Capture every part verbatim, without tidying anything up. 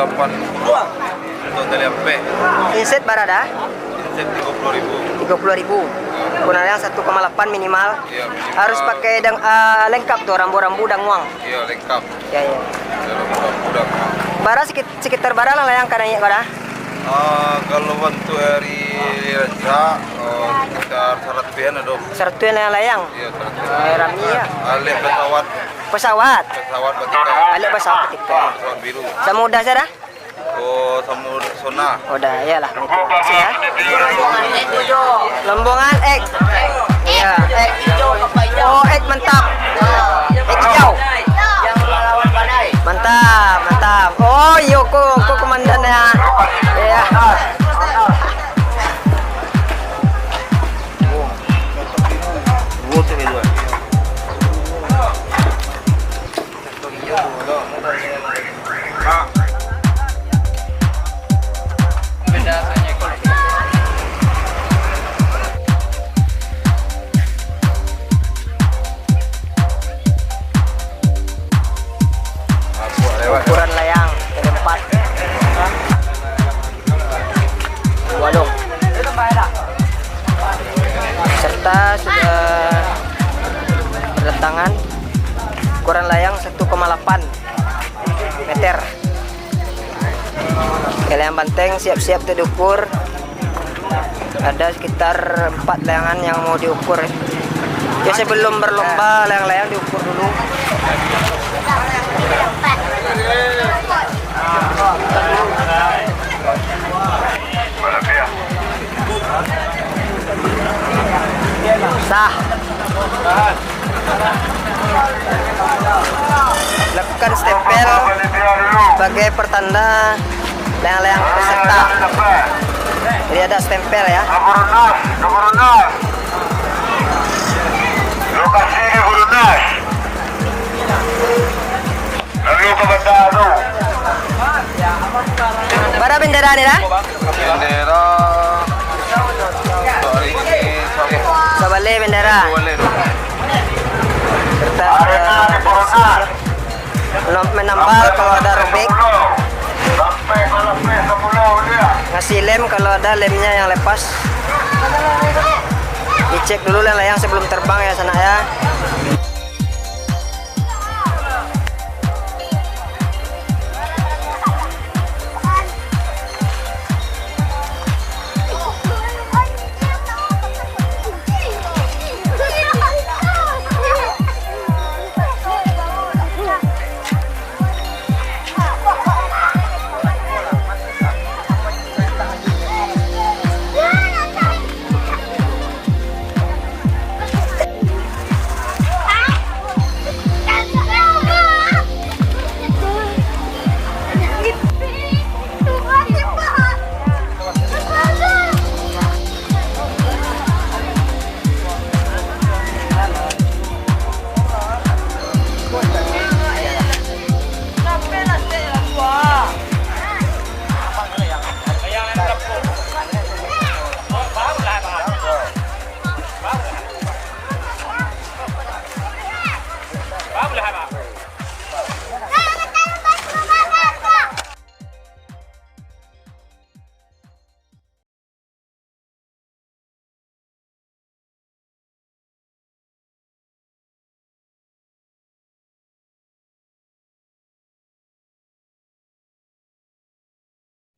Delapan. Untuk tali ampek. Inset bara dah? Inset tiga puluh ribu. Tiga puluh ribu. Ukuran layang satu koma delapan minimal. Iya, minimal. Harus pakai dang-, ah, lengkap tu, rambu-rambu danguang. Iya, lengkap. Iya, iya. Dalam bulan-bulan. Bara sekit-, sekitar bara lah layang ka naiak ko dah? Ah, kalau bantuak hari rancak, oh, sekitar saratuihan ado. Saratuihan layang-layang? Iya, saratuihan. Eh, rami ya. Alek pesawat. Pesawat? Pesawat batikal. Alek pesawat batikal. Pesawat biru. Samo udah saya dah? Oh, samo Sona. Oh, dah, iyalah. Makasih ya. Lombongan X. Iya, X. Oh, X mantap. X hijau. Mantap, mantap. Oh, iyo ko, ko komandan ya. Iya. Ukuran layang, L empat. Waduh. Serta sudah berdatangan, ukuran layang satu koma delapan meter. Oke, layang banteng siap-siap tu diukur. Ada sekitar empat layangan yang mau diukur. Ya, sebelum berlomba, layang-layang diukur dulu. Sah. Lakukan stempel sebagai pertanda layang-layang peserta. Jadi ada stempel ya. Nomor enam, nomor enam. Lokasi di Burunas. Lalu ka banda tu. Bara bendera ni dah? Bendera. Hari ini sabaleh. Sabaleh bendera. Sabaleh tu. Serta, eh, menambal kalau ada robek. Sampai malam ni sepuluh dia. Ngasih lem kalau ada lemnya yang lepas. Dicek dulu lah layang sebelum terbang ya, sanak ya.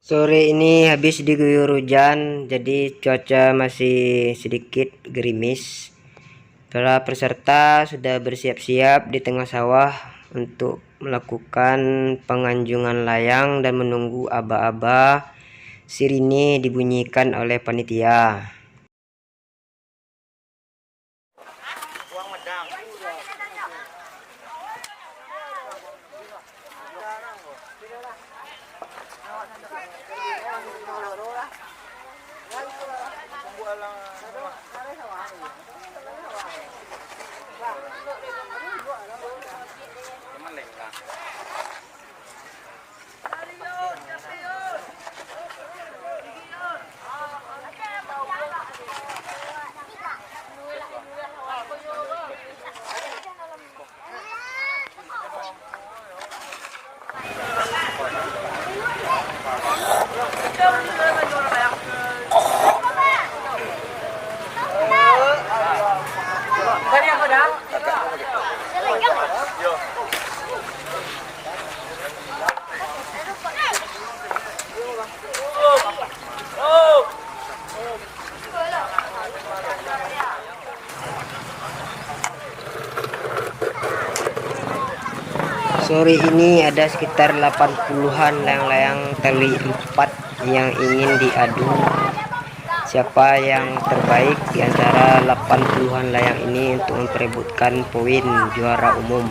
Sore ini habis diguyur hujan, jadi cuaca masih sedikit gerimis. Para peserta sudah bersiap-siap di tengah sawah untuk melakukan penganjungan layang dan menunggu aba-aba sirine dibunyikan oleh panitia. Sore ini ada sekitar delapan puluhan layang-layang talui empat yang ingin diadu. Siapa yang terbaik di antara delapan puluhan layang ini untuk memperebutkan poin juara umum?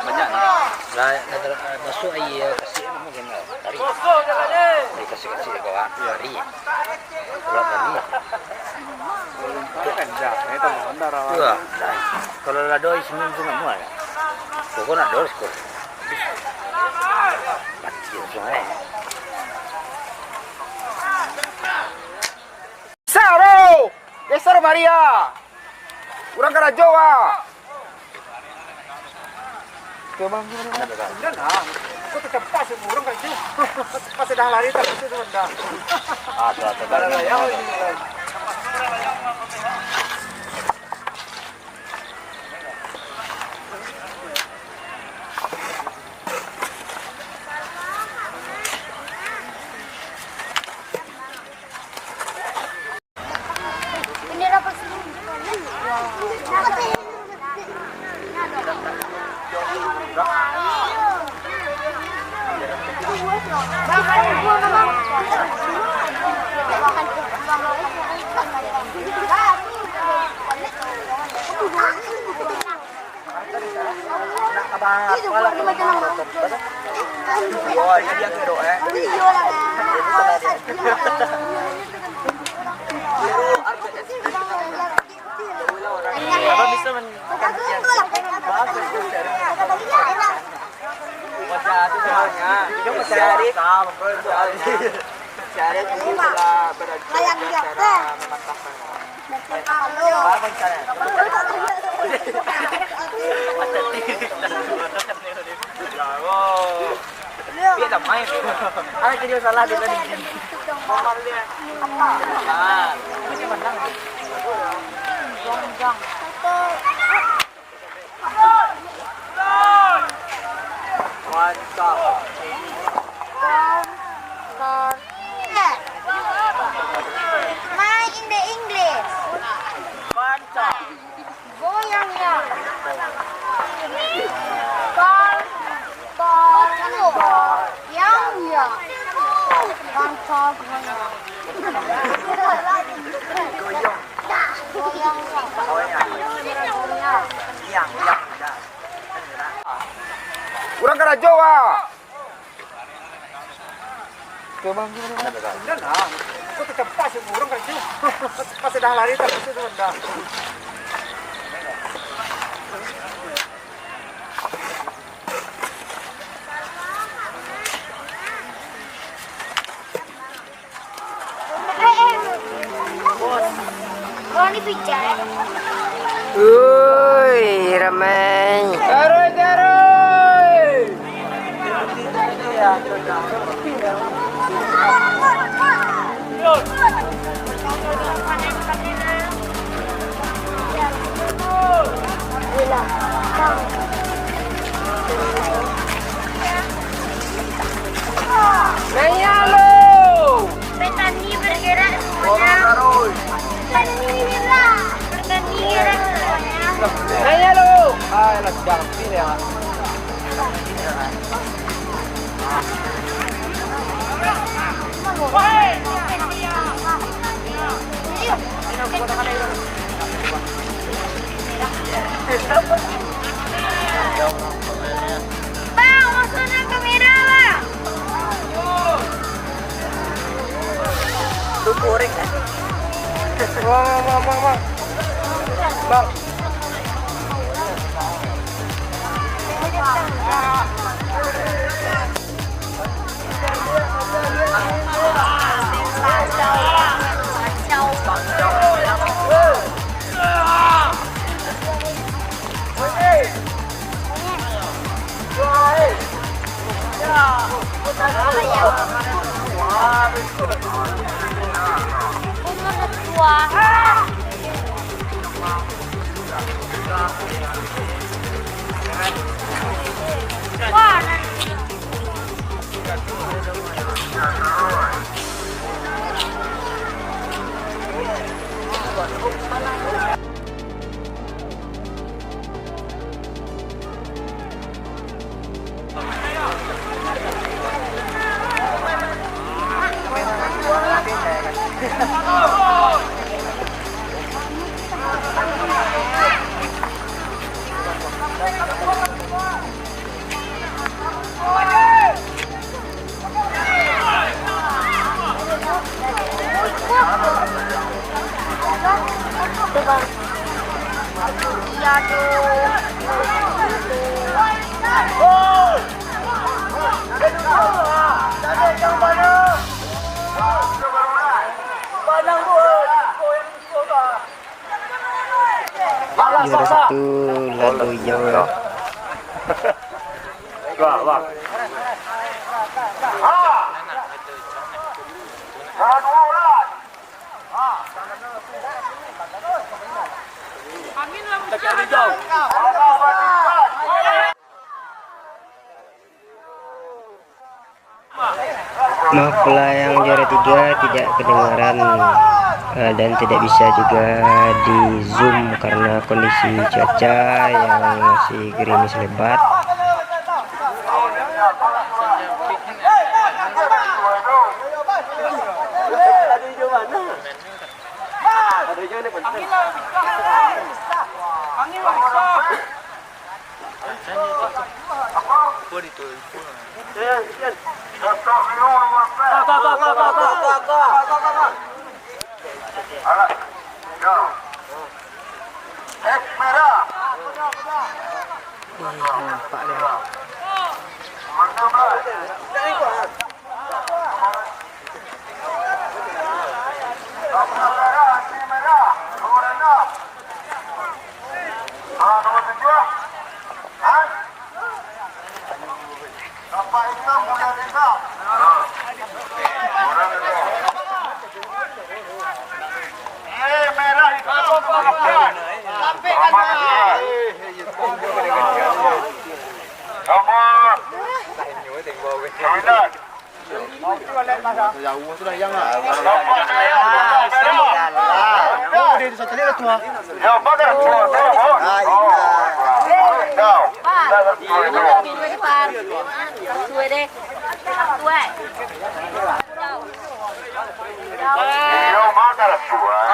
Banyak ni. Lah, lah, lah, masuk aia, kasih, mungkin lah, tarik. Aia kasih-kasih kawan, tarik. Kalau tadi. Itu kan jah, itu mandar awak. Iya, dah. Kalau lah doa senyum tu nak mual. Pokok nak doa skor. Mati langsung, eh. Saro! Geser Maria! Urang karajo, ah! Oke, Bang. Udah lah. Kok tercepat sih, orang kan itu. Pas sedang lari, tak bisa tu, udah. Ah, tu, tu, tu. Mantap. Main in the English. Mantap. Goyang ya. Kor, kor, goyang ya. Mantap goyang. Goyang ya. Goyang. Yang, yang, yang. Urang karajo, ah. Oke, Bang, gimana, Bang? Udah lah. Kok tercepat sih, orang karajo. Pas sedang lari, tak bisa tu, udah. Oi, ramai. Garoi, garoi. Naiak lo! Petani bergerak semuanya. Petani bergerak. Petani bergerak semuanya. Naiak lo! Ah, elah, sudah hampir ya. Bang, musuhnya kamera, Bang. Lu korek, kan? Bang, bang, bang, bang, bang. Bang. Juara satu, Lado Ijau, ya. Wah, wah. Ha. Juara duo lah. Ha. Angin lah, Bujang. Maaf pula yang juara tiga tidak kedengaran, eh, dan tidak bisa juga di zoom karena kondisi cuaca yang masih gerimis lebat. Ih, nampak dia.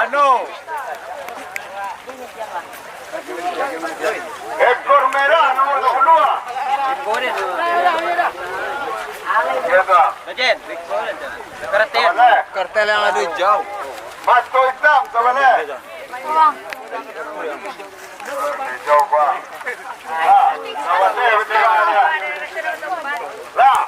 Anu. Ekor merah nomor dua puluh dua. Siapa? Kartel. Kartel yang ada hijau. Mato hitam, sabaleh. Hijau, Bang. Lah, sabaleh, betul lah. Lah.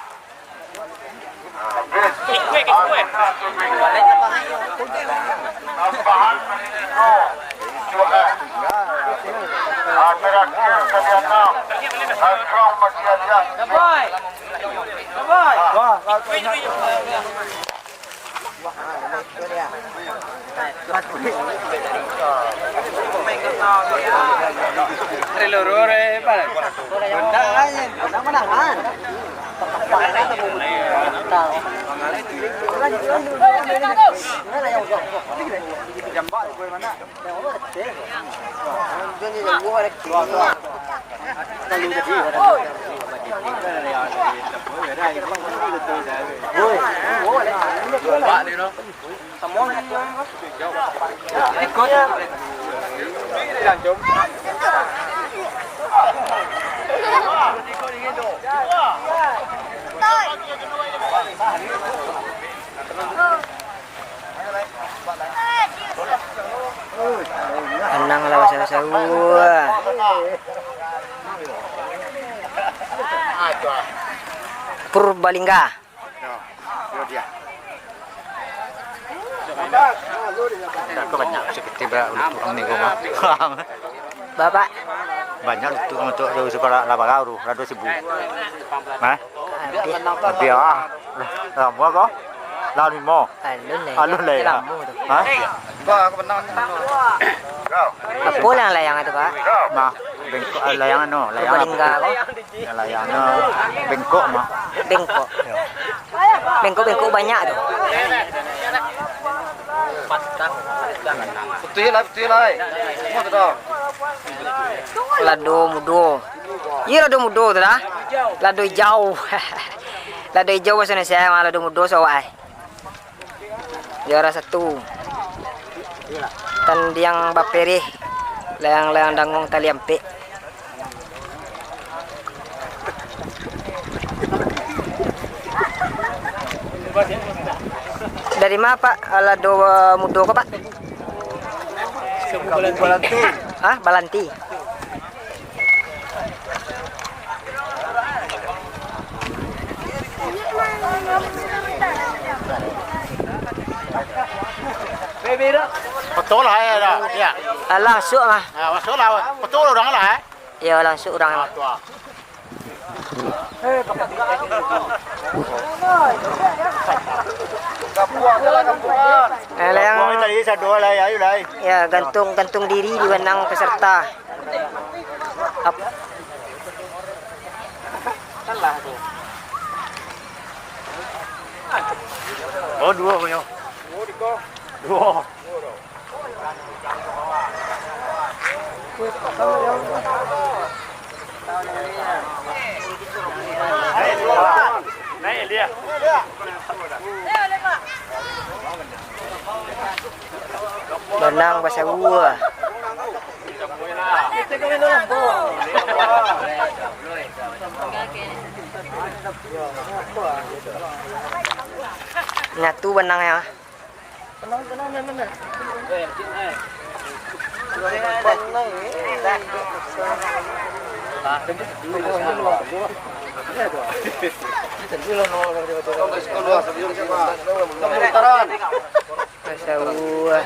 Anang lah basau-sau. Purbalingga. Yo, yo dia. Dah, kau banyak sakit tiba untuk ang ni kau, mah. Bapak. Banyak untuk, untuk, untuk sekolah lapan ratus, dua ribu. Hah? Habis. Habis, ah. Lah, lama kau? Lah lima. Alun lah. Alun lah, ya. Lama tu. Hah? Pak, aku menang ni. Apo lah layang tu, Pak? Nah, bengkok, ah, layang anu, layang Purbalingga apo? Ko. Ya, layang anu, bengkok mah. Bengkok. Ya. Bengkok-bengkok banyak tu. Betul lah, betul lah, eh. Semua tu dah. Lado mudo. Iyo, lado mudo tu dah. Lado ijau. Lado ijau bahasa Indonesia, lado mudo sawo, eh. Juara satu. Tandiang bapereh, layang-layang dangong tali ampek. Dari ma, Pak? Alah, do mudo ko, Pak? Hah? Balanti. Betul lah, ya, dah. Ya. Ah, langsung lah. Ah, masuk lah. Betul orang lah, eh. Ya, langsung orang lah. Ah, tu lah. Eh, lah, yang, ya, gantung, gantung diri di benang peserta. Ap- Oh, duo punyo. Duo. Naiak dia. Benang basarua. Nyatu benang ya. Masya Allah.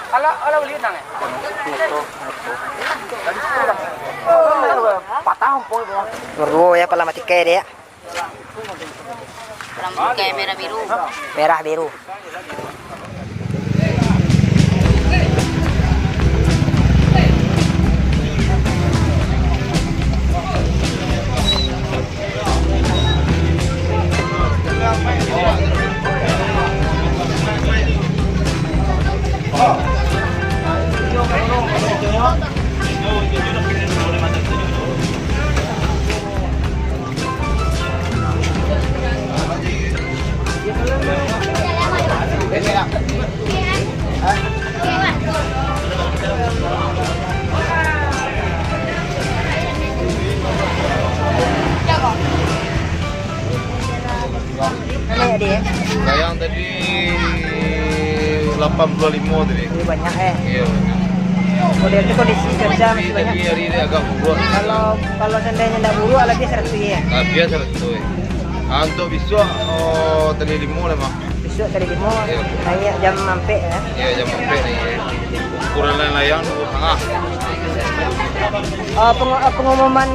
Kalau, kalau beli nang, eh? Patah, ampun, bro. Bro, ya, pala mati kayak dia. Rambut kayak merah biru. Merah biru. Banyak, Dek. Layang tadi lapan puluh limo tadi. Lebih banyak, eh? Iya, banyak. Model tu kondisi cuaca masih banyak. Tadi hari ni agak buruk. Kalau, kalau seandainya ndak buruk, lebih seratus, ya? Lebih seratus, eh. Ah, untuk besok, oh, tali limo lah, Bang. Besok tali limo, iya, naiak jam ampek, ya? Iya, jam ampek naiak. Ukuran layang duo setengah. Ah, pengu-, ah, pengumuman,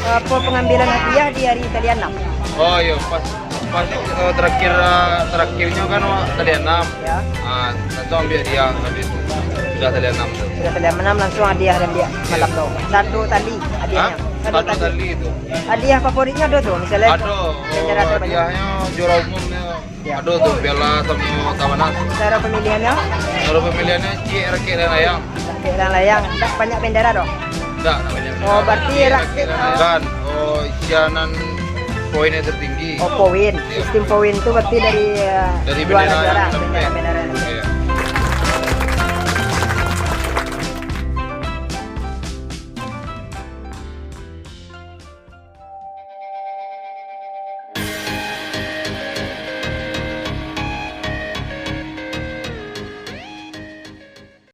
ah, apa, pengambilan hadiah di hari tali anam? Oh, iya, pas Pas, eh, terakhir, eh, terakhirnyo kan, Wak, tali anam. Ya. Ah, langsung ambiak dia, habis sudah tali anam tu. Sudah tali anam, langsung hadiah diambiak malam tu. Satu tali hadiahnyo. Hah? Satu tali. Satu tali tu. Hadiah favoritnyo ado tu, misalnya ado, bendera, oh, terbanyak. Hadiahnyo juara umumnyo. Ya. Ado tu, piala samo tabanas. Cara pemilihannya? Cara pemilihannya, ciek rakek dan layang. Rakek dan layang. Ndak banyak bendera doh? Ndak, ndak banyak bendera. Oh, berarti ciek rakek, rakek dan, oh, layang. Dan, oh, isianan poin yang tertinggi. Oh, poin. Ya. Sistem poin tu berarti dari, eh, dari juara, bendera juara, yang bendera, bendera.